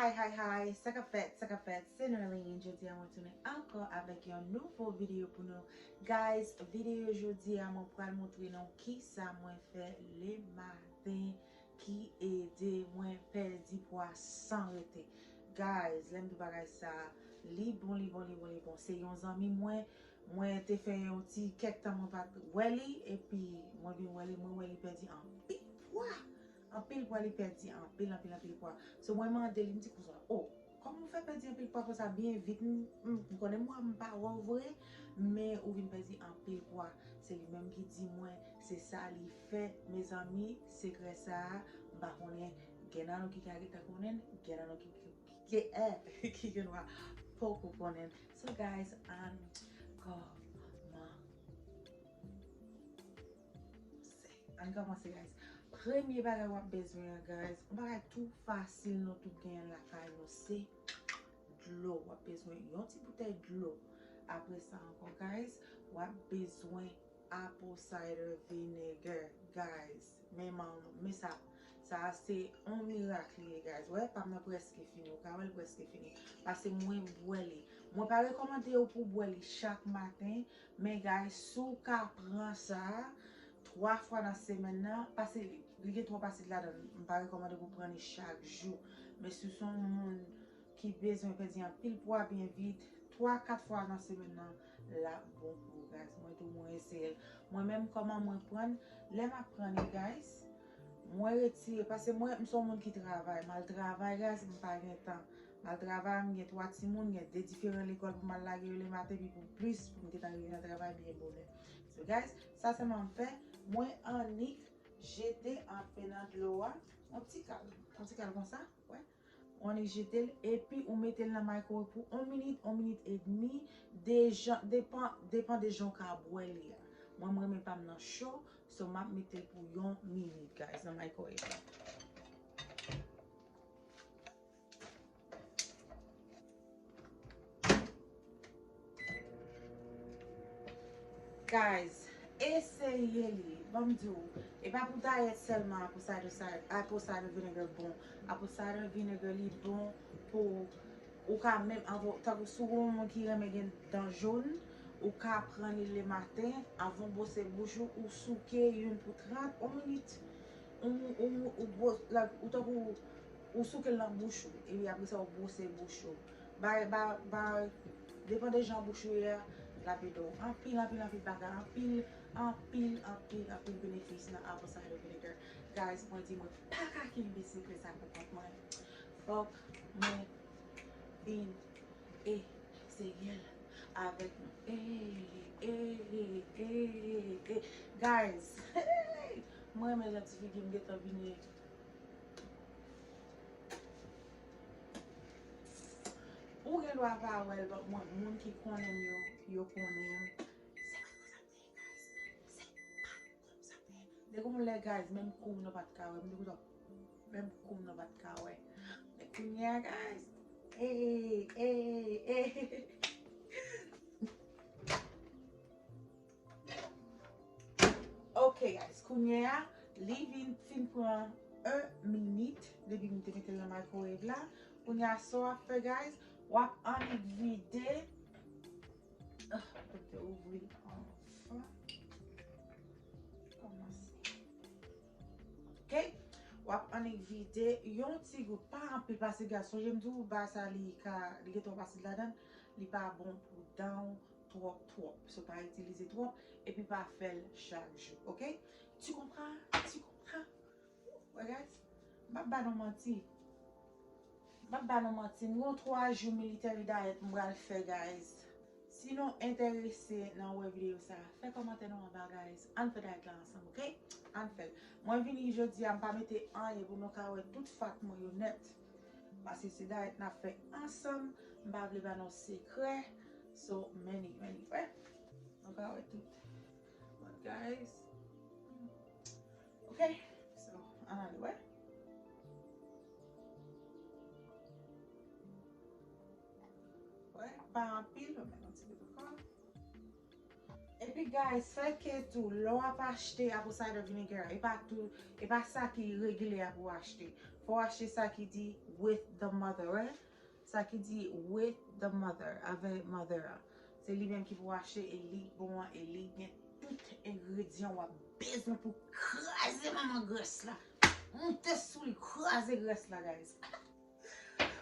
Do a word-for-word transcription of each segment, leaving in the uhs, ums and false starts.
Hi, hi, hi, sa k ap fèt, sa k ap fèt, se Nerline. Jodi a mwen tounen ankò avèk yon nouvo videyo pou nou. Guys, videyo jodi a mwen pral montre nou kisa mwen fè le maten ki ede mwen pèdi pwa san rete. Guys, lè m di bagay sa, li bon, li bon, li bon, li bon. Se yon zanmi mwen, mwen te fè yon ti kèk tan mwen pa t wè li, epi mwen vin wè li, mwen wè li pèdi anpil pwa. Anpil pwa li pèdi, anpil, anpil, anpil pwa. So, mwen mande li, m di konsa, "O, kòman w fè pèdi anpil pwa konsa byen vit?" M, m, m konnen mwen, m pa wè w vre, men ou vin pèdi anpil pwa. Se li menm ki di mwen, se sa li fè, mezanmi, sekrè sa a, m pa konnen, gen nan nou ki ka gentan konnen l, gen nan nou ki, ki, ki, eh, ki gen dwa poko konnen l. So, guys, ann kòmanse. Ann kòmanse, guys. Premye bagay w ap bezwen an, guys, yon bagay tou fasil, nou tout genyen l lakay nou, se dlo. W ap bezwen yon ti boutèy dlo. Apre sa ankò, guys, w ap bezwen apple cider vinegar, guys. Men, men sa, sa a se yon mirak li ye, guys. Wè, pa m nan prèske fini. Ou ka wè l prèske fini. Paske mwen bwè li. Mwen pa rekòmande w pou w bwè li chak maten, men, guys, si w ka pran sa twa fwa nan semèn nan, paske li gen twòp asid ladan l, m pa rekòmande pou w pran li chak jou. Men si w se yon moun ki bezwen pèdi anpil pwa byen vit, twa, kat fwa nan semèn nan, l ap bon pou ou, guys. Mwen tou, mwen eseye l. Mwen menm, kòman mwen pran l? Lè m ap pran li, guys, mwen retire, paske mwen, m se yon moun ki travay. M al travay, guys, m pa gen tan. M al travay, m gen twa timoun, gen de diferan lekòl pou m al lage yo lematen, epi pou plis, pou m gentan rive nan travay byen bonè. So, guys, sa sèlman m fè, mwen annik jete anfen nan dlo a, yon ti kal, yon ti kal konsa, wè. Ou annik jete l, epi ou mete l nan microwave pou yon minit, yon minit edmi, dejan, depan, depan de jan w ka bwè li a. Mwen, m renmen pa m nan cho, so m ap mete l pou yon minit, guys, nan microwave la. Guys, eseye li. Ban m di w, e pa pou dayèt sèlman apple cider, cider, apple cider vinegar bon. Apple cider vinegar li bon pou ou ka menm, anvan, tankou si w yon moun ki renmen gen dan jòn, ou ka pran li lematen, anvan w bwose bouch ou, ou souke youn pou trant, yon minit. Ou, ou, ou, ou, bwo-, la, ou tankou, ou souke l nan bouch ou, epi apre sa, ou bwose bouch ou. Ba, ba, ba, depan de jan bouch ou ye a, l ap ede w. Anpil, anpil, anpil bagay, anpil, anpil, anpil, anpil benefis nan apple cider vinegar. Guys, mwen di mwen pa ka kenbe sekrè sa pou kont mwen. Fòk mwen vin eseye l avèk nou. Ey, ey, ey, ey, ey. Guys, mwen renmen jan ti figi m gentan vini. Ou gen dwa pa wè l, but mwen, moun ki konnen m yo, yo konnen m. Se pa konsa m te ye, guys. Se pa konsa m te ye. Te gon lè, guys, menm koum nou pa t ka wè. M te kontan, menm koum nou pa t ka wè. Men kounye a, guys, ey, ey, ey. Ok, guys, kounye a, li vin fin pran yon minit depi m te mete l nan microwave la. Kounye a, sa w ap fè, guys, w ap annik vide. Ah, mwen te ouvri l anvan. Kòmanse. Ok? W ap annik vide yon ti gout, pa anpil, paske, guys, sonje m di w, bagay sa, li ka, li gen twòp asid ladan l, li pa bon pou dan w twòp, twòp. So, pa itilize twòp, epi pa fè l chak jou, ok? Tu comprends? Tu comprends? Wè, guys, m p ap ba nou manti. M p ap ba nou manti. M gon twa jou military diet m pral fè, guys. Si nou enterese nan wè videyo sa, fè kòmantè nou anba, guys. Ann fè diet la ansanm, ok? Ann fè l. Mwen vini jodi a, m pa mete anyen pou nou ka wè tout fat mwen yo nèt. Paske se diet n ap fè ansanm. M pa vle ba nou sekrè. So, men li, men li, wè. Nou ka wè tout. But, guys, ok, so, ann ale wè. Wè, pa anpil, mwen met yon ti bout ankò. Epi, guys, sèke tou, lè w ap achte apple cider vinegar, e pa tou, e pa sa ki regilye a pou w achte. Fò w achte sa ki di with the mother, right? Sa ki di with the mother, avè mother a. Se li menm ki pou achte e li bon an e li gen tout engredyan w ap bezwen pou kraze manman grès la. Moute sou li, kraze grès la, guys.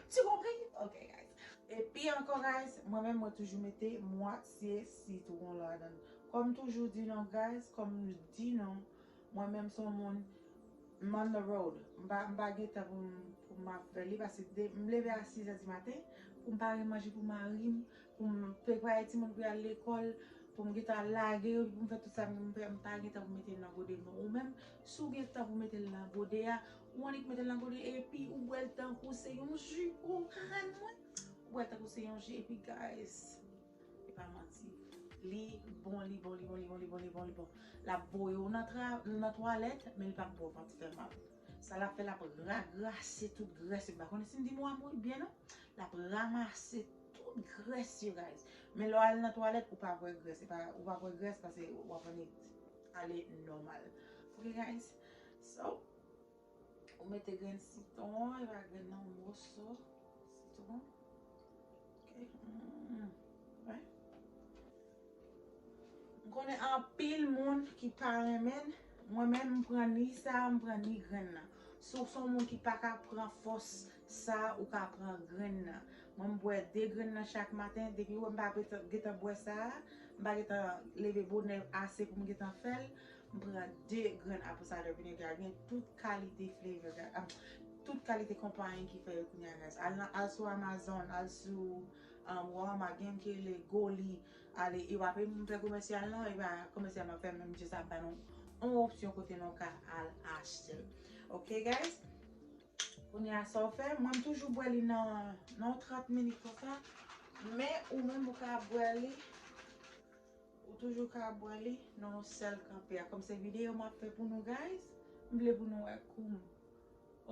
Tu compris? Ok, guys. Epi ankò, guys, mwen menm, mwen toujou mete mwatye sitwon ladan. Kòm toujou di non, guys, kòm di non, mwen menm se yon moun, m on the road. M pa, m pa gen tan pou m, pou m ap fè li, paske de, m leve a sis è di maten, pou m pare manje pou mari m, pou m prepare timoun pou y al lekòl, pou m gentan lage yo, pou m fè tout sa, m, m pa gen tan pou m mete l nan gode non. Ou menm, si w gen tan pou w mete l nan gode a, ou annik mete l nan gode, epi ou bwè l tankou se yon ji, ou konprann mwen? Ou bwè l tankou se yon ji, epi guys, e pa manti. Li bon, li bon, li bon, li bon, li bon, li bon, li bon. L ap voye w nan tra-, nan twalèt, men li p ap ba w vant fè mal. Sa l ap fè, l ap ragrase tout grès yo. M pa konnen si m di mo a byen non. L ap ramase tout grès yo, guys. Men lè w al nan twalèt, ou p ap wè grès. E pa, ou p ap wè grès paske w ap annik ale nòmal. Ok, guys? So, ou mete grenn sitwon, e pa grenn nan, yon moso sitwon. Ok. Mm. Wè. M konnen anpil moun ki pa renmen l. Mwen menm, m pran ni sa, m pran ni grenn nan. Si w se yon moun ki pa ka pran fòs sa, ou ka pran grenn nan. Mwen, m bwè de grenn nan chak maten. Depi w wè m pa gentan, gentan bwè sa a, m pa gentan leve bonè ase pou m gentan fè l, m pran de grenn apple cider vinegar. Gen tout kalite flavor, ga-, ah, tout kalite konpayi ki fè yo kounye a, guys. Al nan, al sou Amazon, al sou, um, Walmart, gen ki rele Goli. Ale, e w ap, m fè komèsyal lan, e pa komèsyal m ap fè, men m just ap ba nou yon opsyon kote nou ka al achte l. Ok, guys? Kounye a, sa w fè, mwen, m toujou bwè li nan, nan yon trant minit konsa. Men, ou menm, ou ka bwè li, ou toujou ka bwè li nan yon sèl kanpe a. Kòm se videyo m ap fè pou nou, guys, m vle pou nou wè kou m.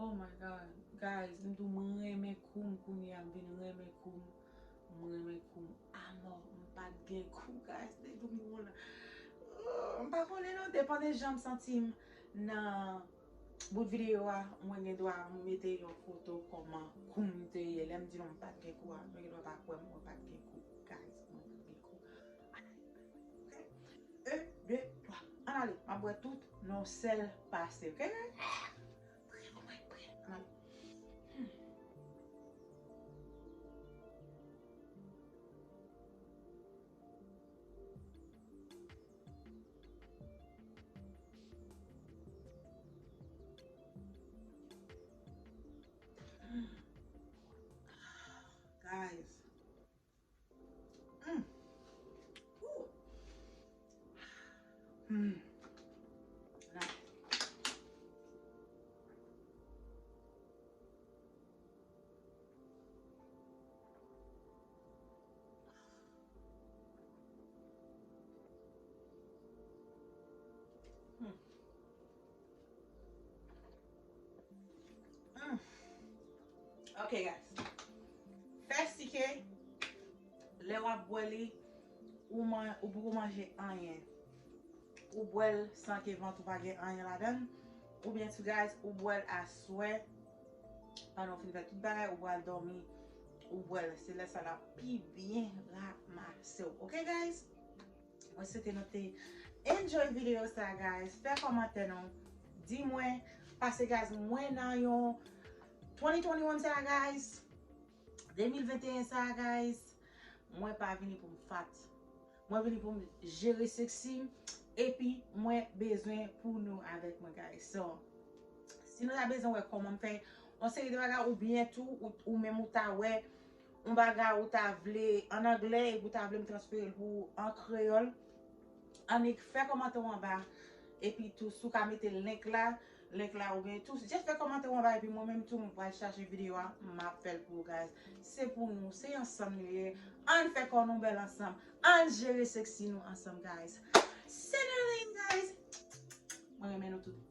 Oh my God. Guys, m di w, mwen renmen kou m kounye a, m vin renmen kou m. Mwen renmen kou m amò. M pa t gen kou, guys, depi m wè la. Oh, m pa konnen non, depann de jan m santi m nan bout videyo a, mwen gen dwa mete yon foto kòman kou m te ye. Lè m di nou m pa t gen kou a, mwen gen dwa pa kwè m, mwen pa t gen kou, guys, mwen pa t gen kou. Ok? Un, deux, trois. Ann ale, m ap bwè tout nan yon sèl pase, ok? Priye pou mwen, priye. Ann ale. Hmm. Guys. Mm. Ooh. Mm. Mm. Ok, guys. Fè si ke lè w ap bwè li, ou man-, ou poko manje anyen. Ou bwè l san ke vant ou pa gen anyen ladan l. Oubyen tou, guys, ou bwè l aswè. Pandan w fin fè tout bagay, ou pral dòmi, ou bwè l. Se lè sa l ap pi byen ranmase w. Ok, guys? Mwen swete nou te enjoy videyo sa, guys. Fè kòmantè nou. Di mwen, paske, guys, mwen nan yon twenty twenty-one sa, guys. De mil venteyen sa, guys. Mwen pa vini pou m fat. Mwen vini pou m jere seksi m. Epi, mwen bezwen pou nou avèk mwen, guys. So, si nou ta bezwen wè kòman m fè yon seri de bagay, oubyen tou, ou, ou menm ou ta wè, yon bagay ou ta vle an anglè epi ou ta vle m transfere l pou ou an kreyòl, annik fè kòmantè w anba. Epi tou, si w ka mete link la, link la oubyen tou, just fè kòmantè w anba epi mwen menm tou, mwen pral chache videyo a, m ap fè l pou ou, guys. Se pou nou, se ansanm nou ye. Ann fè kò nou bèl ansanm. Ann jere seksi nou ansanm, guys. Se Nerline, guys. Mwen renmen nou tout.